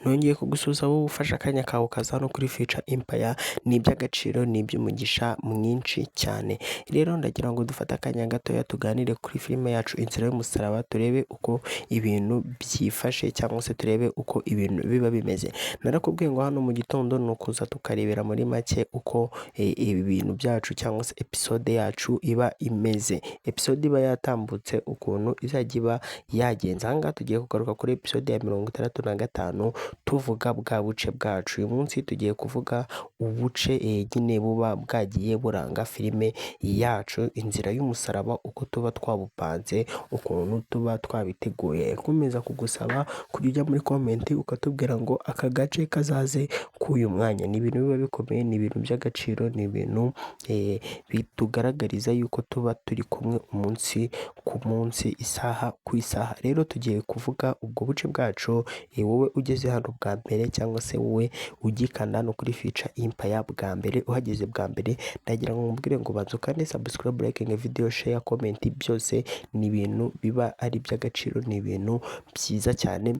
Nongeye kugusuhuza wowe ufashe akanya kawe ukaza hano kuri Future Empire, ni iby'agaciro, ni iby'umugisha mwinshi cyane. Rero ndagira ngo dufate akanya gatoya tuganire kuri filime yacu Inzira y'Umusaraba, turebe uko ibintu byifashe cyangwa se turebe uko ibintu biba bimeze. Narakubwiye ngo hano mu gitondo ni ukuza tukarebera muri make uko ibi bintu byacu cyangwa se episode yacu iba imeze. Episode iba yatambutse ukuntu izajya iba yagenze. Aha ngaha tugiye kugaruka kuri episode ya 65 tuvuga bwa buce bwacu. Uyu munsi tugiye kuvuga ubuce nyine buba bwagiye buranga filime yacu Inzira y'Umusaraba, uko tuba twabupanze, ukuntu tuba twabiteguye. Nkomeza kugusaba kujya ujya muri comment ukatubwira ngo aka gace kazaze k'uyu mwanya. Ni ibintu biba bikomeye, ni ibintu by'agaciro, ni ibintu bitugaragariza yuko tuba turi kumwe umunsi ku munsi, isaha ku isaha. Rero tugiye kuvuga ubwo buce bwacu, wowe ugeze hano bwa mbere cyangwa se wowe ugikanda hano kuri Future Empire bwa mbere, uhageze bwa mbere, ndagira ngo nkubwire ngo banza ukande subscribe, like video, share, comment, byose ni ibintu biba ari iby'agaciro, ni ibintu byiza cyane.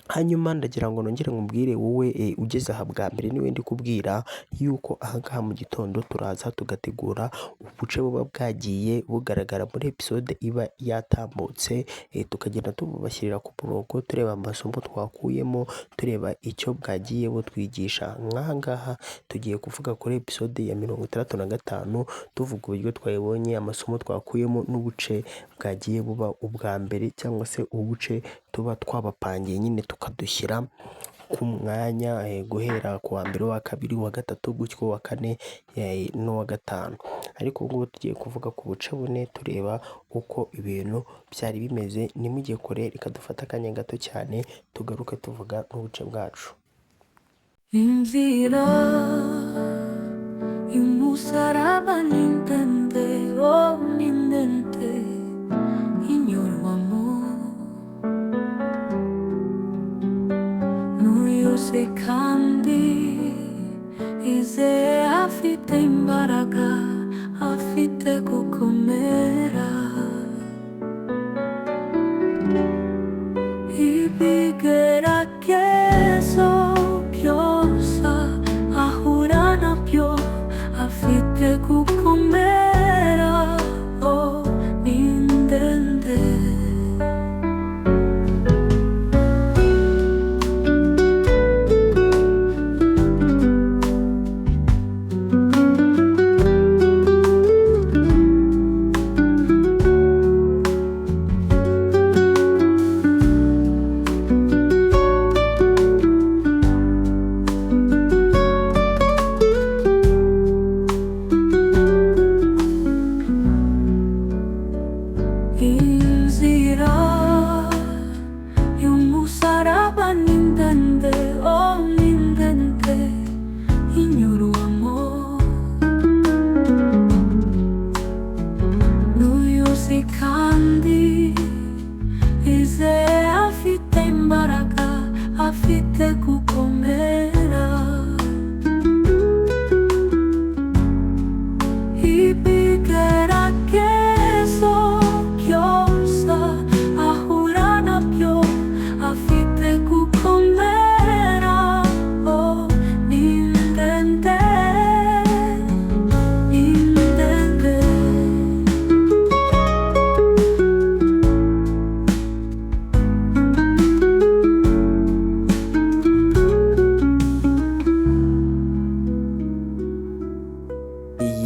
Hanyuma ndagira ngo nongere nkubwire wowe ugeze aha bwa mbere, niwe ndi kubwira yuko aha ngaha mu gitondo turaza tugategura ubuce buba bwagiye bugaragara muri episode iba yatambutse, tukagenda tububashyirira ku murongo, tureba amasomo twakuyemo, tureba icyo bwagiye butwigisha. Nk'aha ngaha tugiye kuvuga kuri episode ya 65, tuvuga uburyo twayibonye, amasomo twakuyemo n'ubuce bwagiye buba ubwa mbere cyangwa se ubuce tuba twabapangiye nyine tukadushyira ku mwanya, guhera ku wa mbere, uwa kabiri, uwa gatatu, gutyo uwa kane n'uwa gatanu. Ariko ubu ngubu tugiye kuvuga ku buce bune, tureba uko ibintu byari bimeze. Ntimujye kure, reka dufate akanya gato cyane tugaruke tuvuga n'ubuce bwacu. Inzira y'umusaraba ni ndende, oh ni ndende, inyurwamo n'uyose kandi izeye, afite imbaraga, afite gukomera. Ibigeragezo byose ahura nabyo, afite gukomera, oh ni ndende. Inzira y'umusaraba ni ndende, oh ni ndende, inyurwamo n'uyuzi kandi izeye, afite imbaraga, afite gukomera. Ibigeragezo byose ahura nabyo, afite gukomera, oh ni ndende, ni ndende.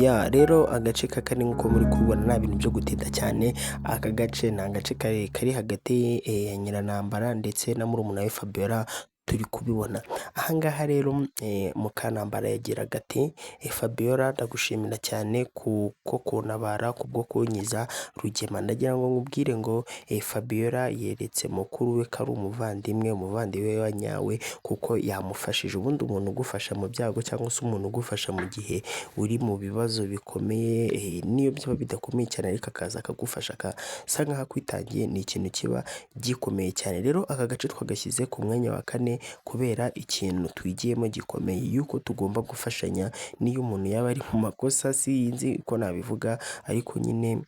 Ya rero agace ka kane nk'uko muri kubibona nta bintu byo gutinda cyane, aka gace ni agace kari hagati ya Nyiranambara ndetse na murumuna we Fabiola, turi kubibona. Aha ngaha rero Mukanambara yagiraga ati Fabiola ndagushimira cyane kuko kuntabara, kubwo kunkiza Rugema. Ndagira ngo nkubwire ngo Fabiola yeretse mukuru we ko ari umuvandimwe, umuvandimwe wa nyawe, kuko yamufashije. Ubundi umuntu ugufasha mu byago cyangwa se umuntu ugufasha mu gihe uri mu bibazo bikomeye, niyo byaba bidakomeye cyane ariko akaza akagufasha akasa nkaho akwitangiye, ni ikintu kiba gikomeye cyane. Rero aka gace twagashyize ku mwanya wa kane kubera ikintu twigiyemo gikomeye, yuko tugomba gufashanya n'iyo umuntu yaba ari mu makosa, sinzi uko nabivuga ariko nyine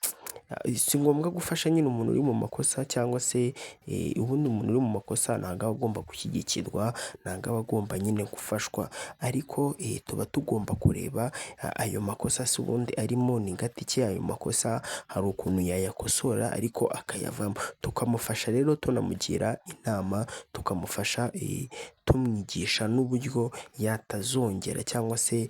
Si ngombwa gufasha nyine umuntu uri mu makosa, cyangwa se ubundi umuntu uri mu makosa ntabwo aba agomba gushyigikirwa, ntabwo aba agomba nyine gufashwa, ariko tuba tugomba kureba ayo makosa se ubundi arimo ni gati ki, ayo makosa hari ukuntu yayakosora ariko akayavamo, tukamufasha rero tunamugira inama, tukamufasha tumwigisha n'uburyo yatazongera cyangwa se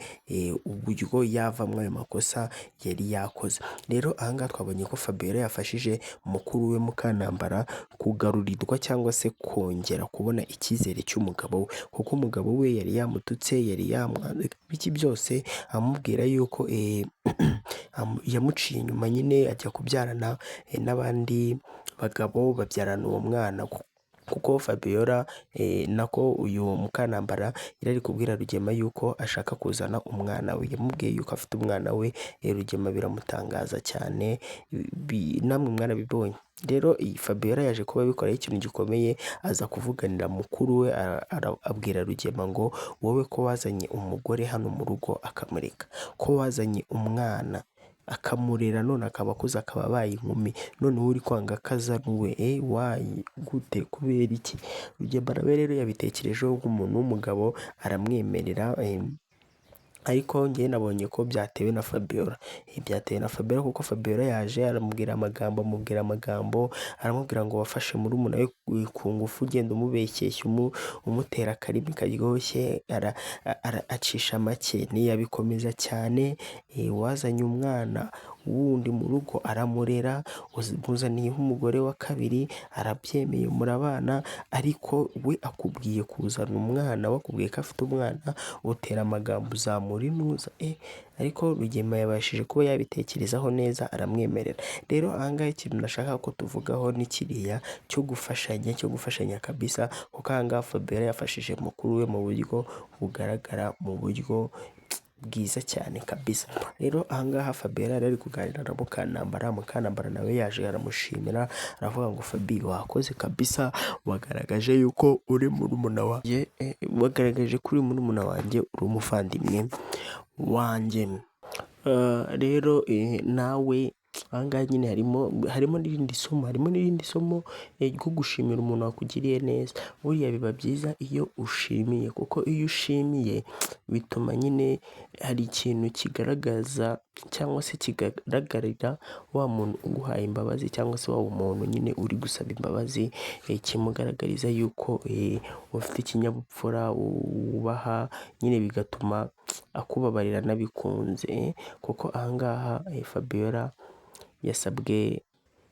uburyo yavamo ayo makosa yari yakoze. Rero aha ngaha twabonye ko Fabiola yafashije mukuru we Mukantabara kugarurirwa cyangwa se kongera kubona icyizere cy'umugabo we, kuko umugabo we yari yamututse, yari yamwanze, ibiki byose, amubwira yuko yamuciye inyuma nyine ajya kubyarana n'abandi bagabo, babyarana uwo mwana, kuko Fabiola nako uyu Mukantabara yari ari kubwira Rugema yuko ashaka kuzana umwana we, yamubwiye yuko afite umwana we, Rugema biramutangaza cyane, namwe mwarabibonye. Rero iyi Fabiola yaje kuba abikoraho ikintu gikomeye, aza kuvuganira mukuru we, abwira Rugema ngo wowe ko wazanye umugore hano mu rugo akamureka, ko wazanye umwana akamurera none akaba akuze akaba abaye inkumi, noneho uri kwanga ko azana uwe, why, gute, kubera iki? Rugema nawe rero yabitekerejeho nk'umuntu w'umugabo aramwemerera, ariko njyewe nabonye ko byatewe na Fabiola, byatewe na Fabiola kuko Fabiola yaje aramubwira amagambo, amubwira amagambo, aramubwira ngo wafashe murumuna we ku ngufu ugenda umubeshyeshya, umutera akarimi karyoshye, acisha make, ntiyabikomeza cyane, wazanye umwana wundi mu rugo aramurera, umuzaniyeho umugore wa kabiri arabyemeye murabana, ariko we akubwiye kuzana umwana, we akubwiye ko afite umwana, utera amagambo uzamura intuza, ariko Rugema yabashije kuba yabitekerezaho neza aramwemerera. Rero aha ngaha ikintu nashaka ko tuvugaho ni kiriya cyo gufashanya, cyo gufashanya kabisa, kuko aha ngaha Fabiola yafashije mukuru we mu buryo bugaragara, mu buryo bwiza cyane kabisa. Rero aha ngaha Fabiola yari ari kuganira na Mukantabara, Mukantabara nawe yaje aramushimira, aravuga ngo Fabi wakoze kabisa, wagaragaje yuko uri murumuna wanjye, wagaragaje ko uri murumuna wanjye, uri umuvandimwe wanjye. Rero nawe aha ngaha nyine harimo n'irindi somo, harimo n'irindi somo ryo gushimira umuntu wakugiriye neza. Buriya biba byiza iyo ushimiye, kuko iyo ushimiye bituma nyine hari ikintu kigaragaza cyangwa se kigaragarira wa muntu uguhaye imbabazi, cyangwa se wa muntu nyine uri gusaba imbabazi, kimugaragariza yuko ufite ikinyabupfura, wubaha, nyine bigatuma akubabarira anabikunze, kuko aha ngaha Fabiola yasabwe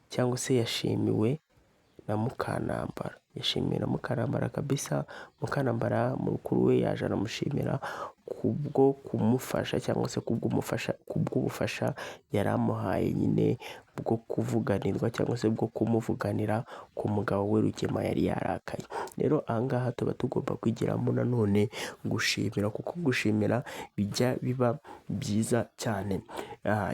cyangwa se yashimiwe na Mukantabara, yashimiwe na Mukantabara kabisa. Mukantabara mukuru we yaje aramushimira kubwo kumufasha cyangwa se kubw'ubufasha yari amuhaye nyine bwo kuvuganirwa cyangwa se bwo kumuvuganira ku mugabo we Rugema yari yarakaye. Rero aha ngaha tuba tugomba kwigiramo nanone gushimira, kuko gushimira bijya biba byiza cyane.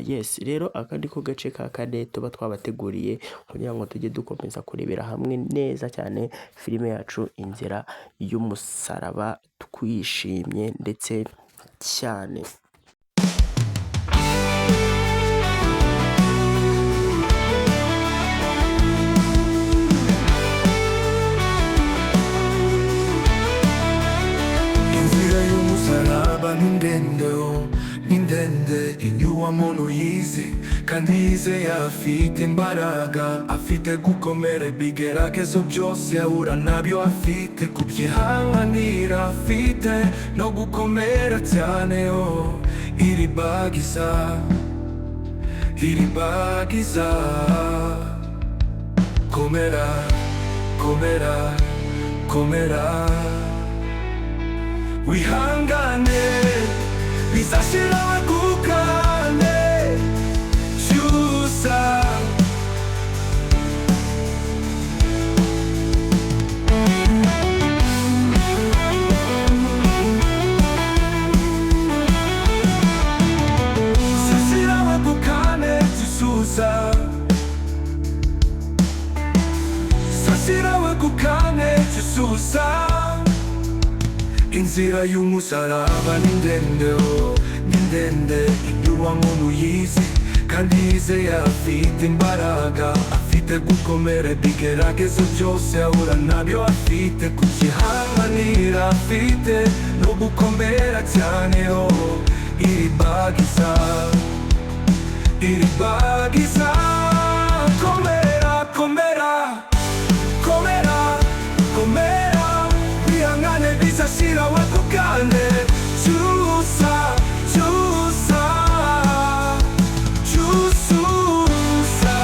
Yes, rero aka ni ko gace ka kane tuba twabateguriye kugira ngo tujye dukomeza kurebera hamwe neza cyane filime yacu Inzira y'Umusaraba, twishimye ndetse cyane. Inzira y'umusaraba ni ndende, ni ndende, inyuwa muntu yize kandi yizeye, afite imbaraga, afite gukomera, ibigeragezo byose ahura nabyo afite kubyihanganira, afite no gukomera cyane, oh, iribagiza, iribagiza, komera, komera, komera, wihangane, bizashira wegukane, cyusa. Sasira wegukane, cyusa. Sasira wegukane, cyusa. Inzira y'umusaraba ni ndende, oh, ni ndende, inyuwa muntu yize Kandi yizeye, afite imbaraga, afite gukomera. Ibigeragezo byose ahura nabyo, afite kucyihanganira, afite no gukomera cyane. Oh, Iribagiza, Iribagiza, komera, komera, komera, komera, bihangane, bizashira, wegukane Cyusa, Cyusa, Cyususa.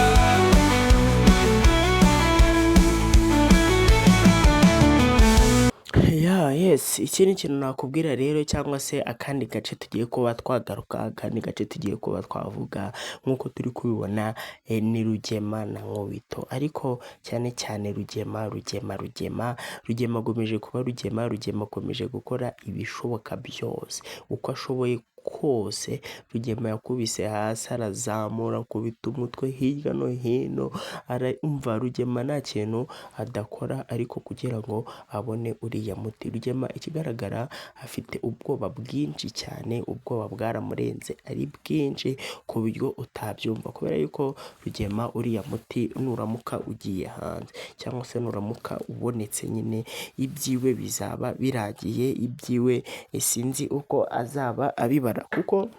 Yeah, yes, iki ni ikintu nakubwira rero, cyangwa se akandi gace tugiye kuba twagaruka, akandi gace tugiye kuba twavuga nk'uko turi kubibona, ni Rugema na Nkubito, ariko cyane cyane Rugema, Rugema, Rugema, Rugema akomeje kuba Rugema, Rugema akomeje gukora ibishoboka byose uko ashoboye kose. Rugema yakubise hasi, arazamura, akubita umutwe hirya no hino, arumva. Rugema nta kintu adakora ariko kugira ngo abone uriya muti. Rugema ikigaragara afite ubwoba bwinshi cyane, ubwoba bwaramurenze ari bwinshi ku buryo utabyumva, kubera yuko Rugema uriya muti nuramuka ugiye hanze cyangwa se nuramuka ubonetse nyine, ibyiwe bizaba biragiye, ibyiwe sinzi uko azaba abibara, kuko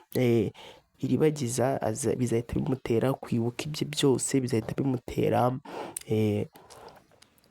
Iribagiza bizahita bimutera kwibuka ibye byose, bizahita bimutera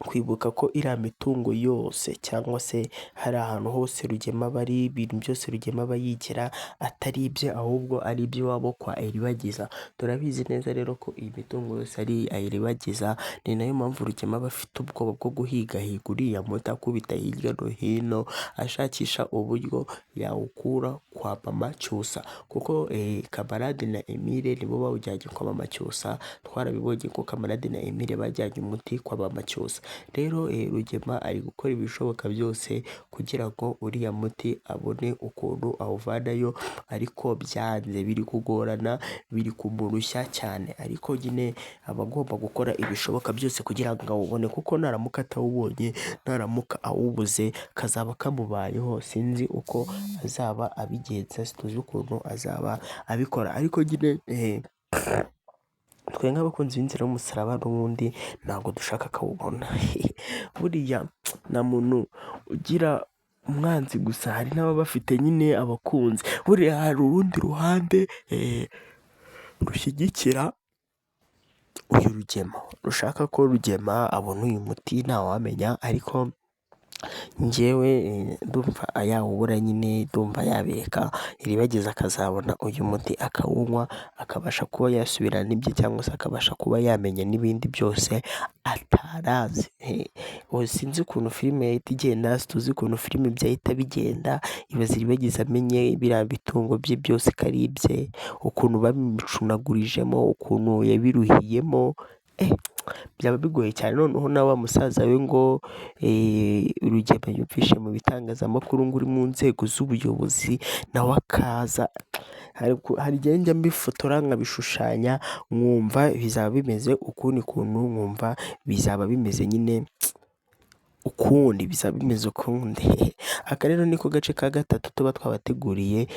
kwibuka ko iriya mitungo yose cyangwa se hari ahantu hose Rugema aba ari, ibintu byose Rugema aba yigira atari ibye, ahubwo ari iby'iwabo kwa Iribagiza. Turabizi neza rero ko iyi mitungo yose ari iya Iribagiza, ni nayo mpamvu Rugema aba afite ubwoba bwo guhigahiga uriya muti, akubita hirya no hino ashakisha uburyo yawukura kwa mama Cyusa, kuko Kamarade na Emile nibo bawujyanye kwa mama Cyusa. Twarabibonye ko Kamarade na Emile bajyanye umuti kwa mama Cyusa. Rero Rugema ari gukora ibishoboka byose kugira ngo uriya muti abone ukuntu awuvanayo, ariko byanze, biri kugorana, biri kumurushya cyane, ariko nyine aba agomba gukora ibishoboka byose kugira ngo awubone, kuko naramuka atawubonye, naramuka awubuze, kazaba kamubayeho. Sinzi uko azaba abigenza, situzi ukuntu azaba abikora, ariko nyine twe nk'abakunzi b'inzira y'umusaraba n'ubundi ntabwo dushaka kawubona. Buriya nta muntu ugira umwanzi gusa, hari n'ababa bafite nyine abakunzi. Buriya hari urundi ruhande rushyigikira uyu Rugema, rushaka ko Rugema abona uyu muti, ntawamenya, ariko njyewe ndumva yawubura nyine, ndumva yabireka Iribagiza akazabona uyu muti akawunywa, akabasha kuba yasubirana ibye cyangwa se akabasha kuba yamenya n'ibindi byose atarazi. Sinzi ukuntu filime yahita igenda, situzi ukuntu filime byahita bigenda. Ibaze Iribagiza amenye biriya bitungo bye byose ko ari ibye, ukuntu babimucunagurijemo, ukuntu yabiruhiyemo, byaba bigoye cyane. Noneho na wa musaza we ngo Rugema yumvishe mu bitangazamakuru ngo uri mu nzego z'ubuyobozi, nawe akaza. Hari igihe njya mbifotora nkabishushanya, nkumva bizaba bimeze ukundi kuntu, nkumva bizaba bimeze nyine ukundi, bizaba bimeze ukundi. Aka rero niko gace ka gatatu tuba twabateguriye.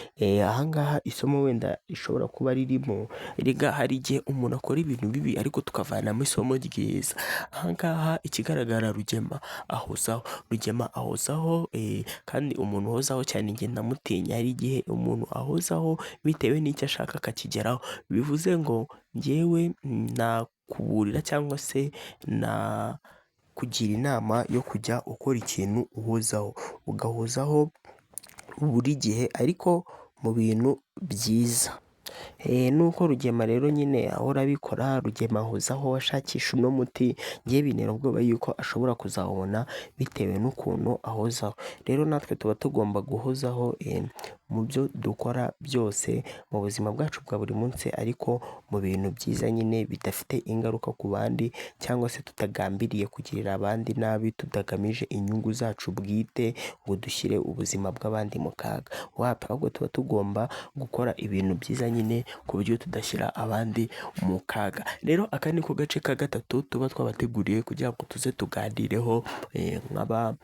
Ahangaha isomo wenda rishobora kuba ririmo, erega hari igihe umuntu akora ibintu bibi ariko tukavanamo isomo ryiza. Ahangaha ikigaragara Rugema ahozaho, Rugema ahozaho, kandi umuntu uhozaho cyane njye ndamutinya. Hari igihe umuntu ahozaho bitewe n'icyo ashaka akakigeraho, bivuze ngo njyewe nakuburira cyangwa se nakugira inama yo kujya ukora ikintu uhozaho, ugahozaho buri gihe ariko mu bintu byiza. Nuko Rugema rero nyine ahora abikora, Rugema ahozaho ashakisha uno muti, njye bintera ubwoba yuko ashobora kuzawubona bitewe n'ukuntu ahozaho. Rero natwe tuba tugomba guhozaho mu byo dukora byose mu buzima bwacu bwa buri munsi, ariko mu bintu byiza nyine bidafite ingaruka ku bandi, cyangwa se tutagambiriye kugirira abandi nabi, tutagamije inyungu zacu bwite ngo dushyire ubuzima bw'abandi mu kaga. Wapi, ahubwo tuba tugomba gukora ibintu byiza nyine ku buryo tudashyira abandi mu kaga. Rero aka niko gace ka gatatu tuba twabateguriye kugira ngo tuze tuganireho nk'aba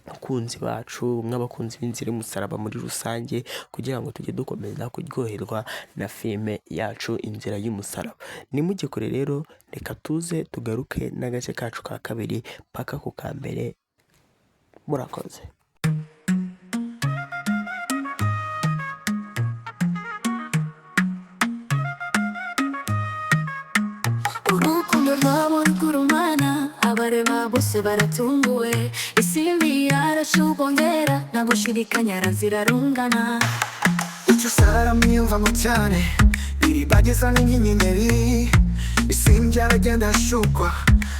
nk'abakunzi bacu, nk'abakunzi b'inzira y'umusaraba muri rusange, kugira ngo tujye dukomeza kuryoherwa na filime yacu Inzira y'Umusaraba. Ntimujye kure rero, reka tuze tugaruke n'agace kacu ka kabiri paka ku ka mbere, murakoze. Urukundo rwabo rugurumana, abareba bose baratunguwe. Isimbi yarashubongera, nta gushidikanya zirarungana. Icyo usaramwiyumvamo cyane, Iribagiza ni nk'inyenyeri. Isimbi aragenda ashukwa,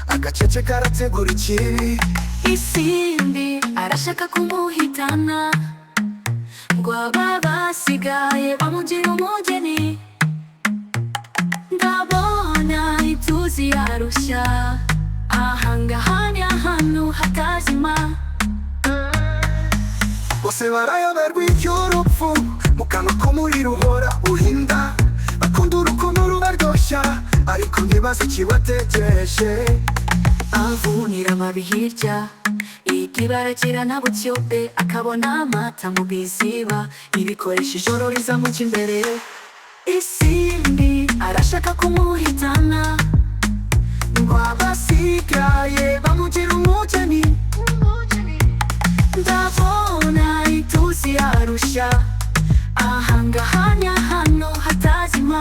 agacece karategura ikibi. Isimbi arashaka kumuhitana, ngo aba basigaye bamugira umugeni. Ndabona ituzi yarushya, ahangaha ni ahantu hatazima. Bose barayoberwa iby'urupfu, mu kanwa k'umuriro uhora uhinda. Bakunda urukundo rubaryoshya, ariko ntibazi ikibategereje. Avunira amabi hirya, ikibarakira na butyobe, akabona amata mu biziba, ibikoresha ijoro rizamuca imbere. Isimbi arashaka kumuhitana, ngo abasigaye bamugira umugeni. Ndabona ituzi yarushya, ahangaha ni ahantu hatazima.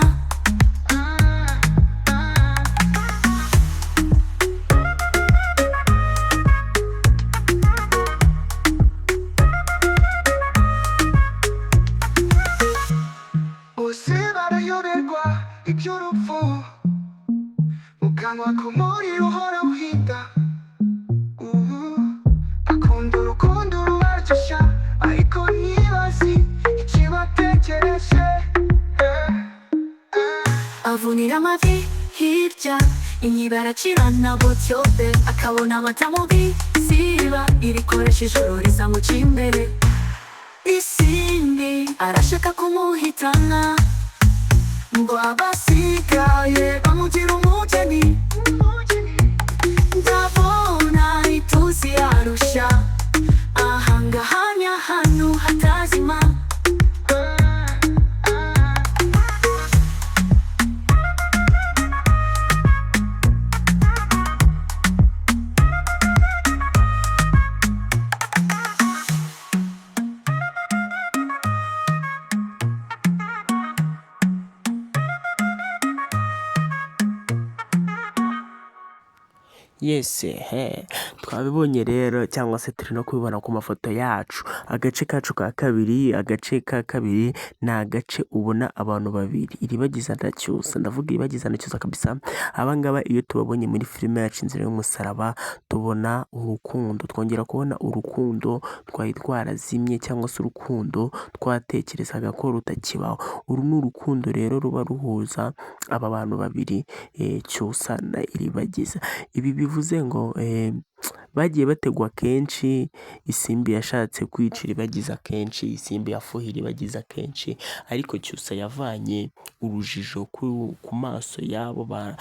Bose barayoberwa iby'urupfu, mu kanwa k'umuriro uhora uhinda. Ubu akunda urukundo rubaryoshya, ariko ntibazi ikibategereje. Eh, eh. Avunira amavi hirya, inyibaracirana butyobe, akabona amata mu biziba, irikoresha ijoro rizamuca imbere. Isimbi arashaka kumuhitana, ngo abasigaye bamugira umugeni. Ndabona ituzi yarushya, ahangaha ni ahantu hatazima. Yes, he twabibonye rero cyangwa se turi no kubibona ku mafoto yacu. Agace kacu ka kabiri, agace ka kabiri ni agace ubona abantu babiri, Iribagiza na Cyusa. Ndavuga Iribagiza na Cyusa kabisa. Aba ngaba iyo tubabonye muri filime yacu Inzira y'Umusaraba, tubona urukundo, twongera kubona urukundo twari twarazimye cyangwa se urukundo twatekerezaga ko rutakibaho. Uru ni urukundo rero ruba ruhuza aba bantu babiri, Cyusa na Iribagiza. Ibi bivuze ngo bagiye bategwa kenshi, Isimbi yashatse kwica Iribagiza kenshi, Isimbi yafuhira Iribagiza kenshi, ariko Cyusa yavanye urujijo ku maso y'abo bantu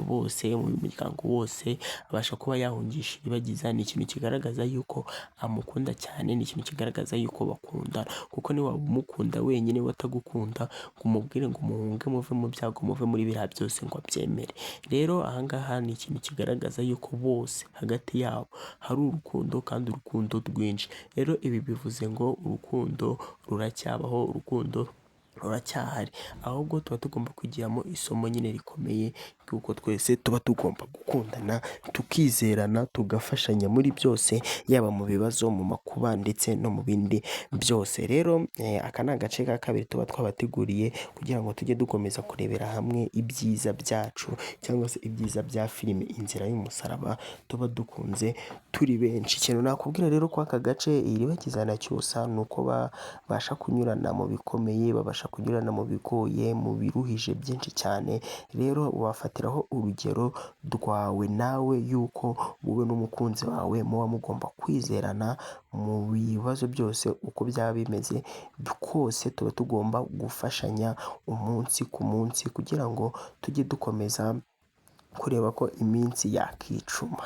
bose, mu muryango wose, abasha kuba yahungisha Iribagiza. Ni ikintu kigaragaza yuko amukunda cyane, ni ikintu kigaragaza yuko bakundana, kuko niba umukunda wenyine we atagukunda, ngo umubwire ngo muhunge muve mu byago, muve muri biriya byose ngo abyemere. Rero aha ngaha ni ikintu kigaragaza yuko bose hagati yabo hari urukundo kandi urukundo rwinshi. Rero ibi bivuze ngo urukundo ruracyabaho, urukundo ruracyahari, ahubwo tuba tugomba kwigiramo isomo nyine rikomeye ry'uko twese tuba tugomba gukundana, tukizerana, tugafashanya muri byose, yaba mu bibazo, mu makuba ndetse no mu bindi byose. Rero aka ni agace ka kabiri tuba twabateguriye kugira ngo tujye dukomeza kurebera hamwe ibyiza byacu cyangwa se ibyiza bya filime Inzira y'Umusaraba tuba dukunze turi benshi. Ikintu nakubwira rero ko aka gace Iribagiza na Cyusa ni uko babasha kunyurana mu bikomeye, babasha kunyurana mu bigoye, mu biruhije byinshi cyane. Rero wafatiraho urugero rwawe nawe yuko wowe n'umukunzi wawe muba mugomba kwizerana mu bibazo byose uko byaba bimeze kose, tuba tugomba gufashanya umunsi ku munsi kugira ngo tujye dukomeza kureba ko iminsi yakicuma,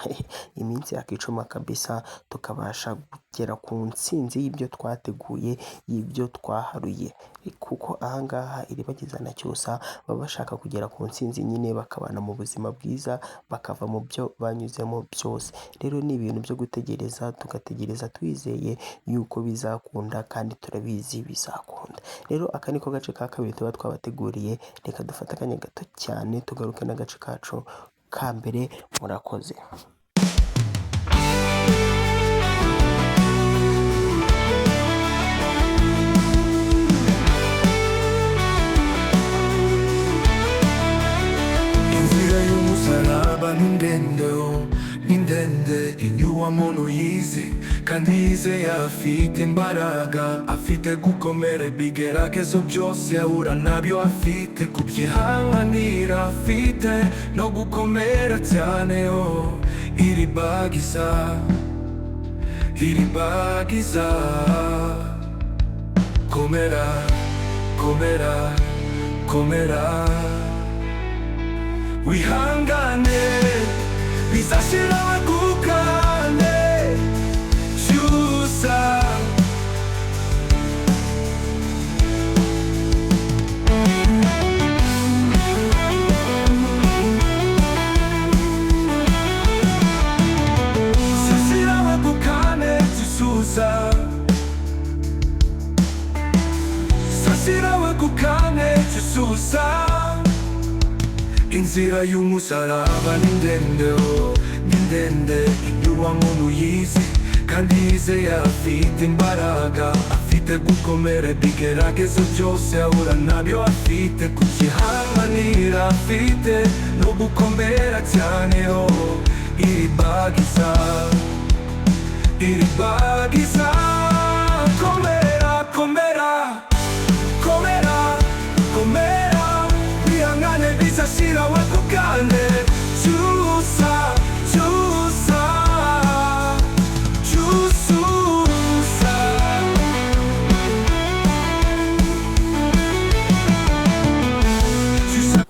iminsi yakicuma kabisa, tukabasha kugera ku ntsinzi y'ibyo twateguye, y'ibyo twaharuye, kuko ahangaha Iribagiza na Cyusa baba bashaka kugera ku ntsinzi nyine, bakabana mu buzima bwiza, bakava mu byo banyuzemo byose. Rero ni ibintu byo gutegereza, tugategereza twizeye yuko bizakunda kandi turabizi bizakunda. Rero aka niko gace ka kabiri tuba twabateguriye, reka dufate akanya gato cyane tugaruke n'agace kacu ka mbere, murakoze. Inzira y'umusaraba ni ndende, oh, ni ndende. Inyuwa muntu yize kandi yizeye, afite imbaraga, afite gukomera. Ibigeragezo byose ahura nabyo, afite kubyihanganira, afite no gukomera cyane, oh. Iribagiza, iribagiza, komera, komera, komera, wihangane, bizashira, wegukane, cyusa. Zashira, wegukane, cyusa. Zashira, wegukane, cyusa. Inzira y'umusaraba ni ndende, oh, ni ndende. Inyuwa muntu yize kandi yizeye, afite imbaraga, afite gukomera. Ibigeragezo byose ahura nabyo, afite kubyihanganira, afite no gukomera cyane, oh. Iribagiza, iribagiza, komera, komera, komera, komera, wihangane, bizashira, wegukane, cyusa, cyusa, cyususa. Cyusa.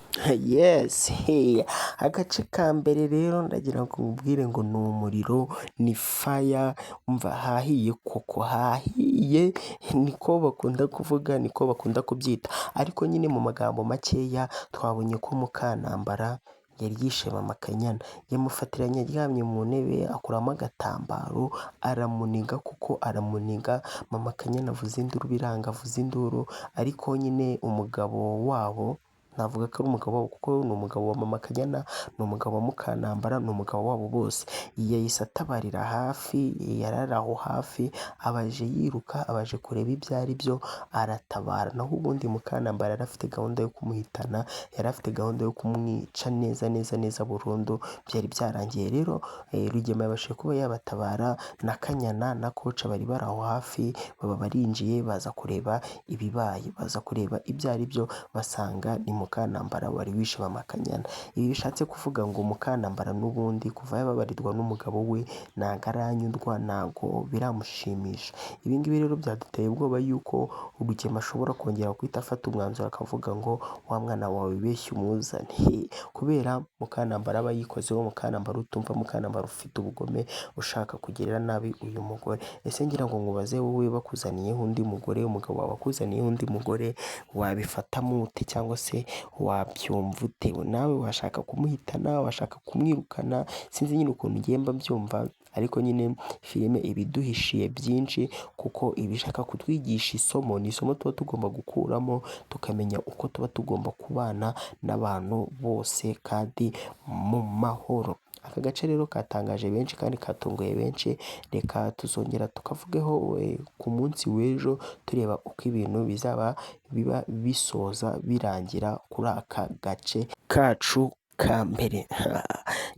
Yes, hey. Agace ka mbere rero ndagira ngo nkubwire ngo ni umuriro, ni fire, umva hahiye koko hahiye, niko bakunda kuvuga, niko bakunda kubyita. Ariko nyine mu magambo makeya twabonye ko Mukanambara yari yishe Mama Kanyana, yamufatiranye aryamye mu ntebe, akuramo agatambaro aramuniga, kuko aramuniga. Mama Kanyana avuza induru biranga, avuza induru, ariko nyine umugabo wabo, navuga ko ari umugabo wabo kuko ni umugabo wa Mama Kanyana, ni umugabo wa Mukanambara, ni umugabo wabo bose. Yahise atabarira hafi, yari ari aho hafi, abaje yiruka, abaje kureba ibyo ari byo, aratabara. Naho ubundi Mukanambara yari afite gahunda yo kumuhitana, yari afite gahunda yo kumwica neza neza neza burundu, byari byarangiye. Rero Rugema yabashije kuba yabatabara, na Kanyana na Koca bari bari aho hafi, baba barinjiye baza kureba ibibaye, baza kureba ibyo ari byo, basanga ni Mukanambara wari wishe Mama Kanyana. Ibi bishatse kuvuga ngo Mukanambara n'ubundi kuva yababarirwa n'umugabo we ntago aranyurwa, ntago biramushimisha. Ibi ngibi rero byaduteye ubwoba yuko Rugema ashobora kongera guhita afata umwanzuro akavuga ngo wa mwana wawe wibeshye umuzane, kubera Mukanambara aba yikozeho, Mukanambara utumva, Mukanambara ufite ubugome, ushaka kugirira nabi uyu mugore. Ese ngira ngo nkubaze wowe, bakuzaniyeho undi mugore, umugabo wawe akuzaniyeho undi mugore, wabifatamo ute cyangwa se wabyumva ute? Nawe washaka kumuhitana, washaka kumwirukana, sinzi nyine ukuntu ngiye mba mbyumva, ariko nyine filime iba iduhishiye byinshi kuko iba ishaka kutwigisha isomo, ni isomo tuba tugomba gukuramo tukamenya uko tuba tugomba kubana n'abantu bose kandi mu mahoro. Aka gace rero katangaje benshi kandi katunguye benshi, reka tuzongera tukavugeho ku munsi w'ejo tureba uko ibintu bizaba biba bisoza birangira kuri aka gace kacu ka mbere.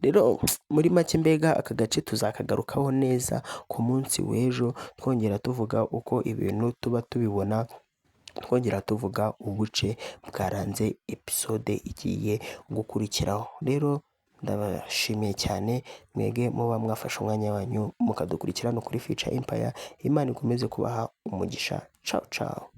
Rero muri make mbega aka gace tuzakagarukaho neza ku munsi w'ejo, twongera tuvuga uko ibintu tuba tubibona, twongera tuvuga ubuce bwaranze episode igiye gukurikiraho. Rero ndabashimiye cyane mwege muba mwafashe umwanya wanyu mukadukurikira no kuri Future Empire. Imana ikomeze kubaha umugisha. Ciao ciao.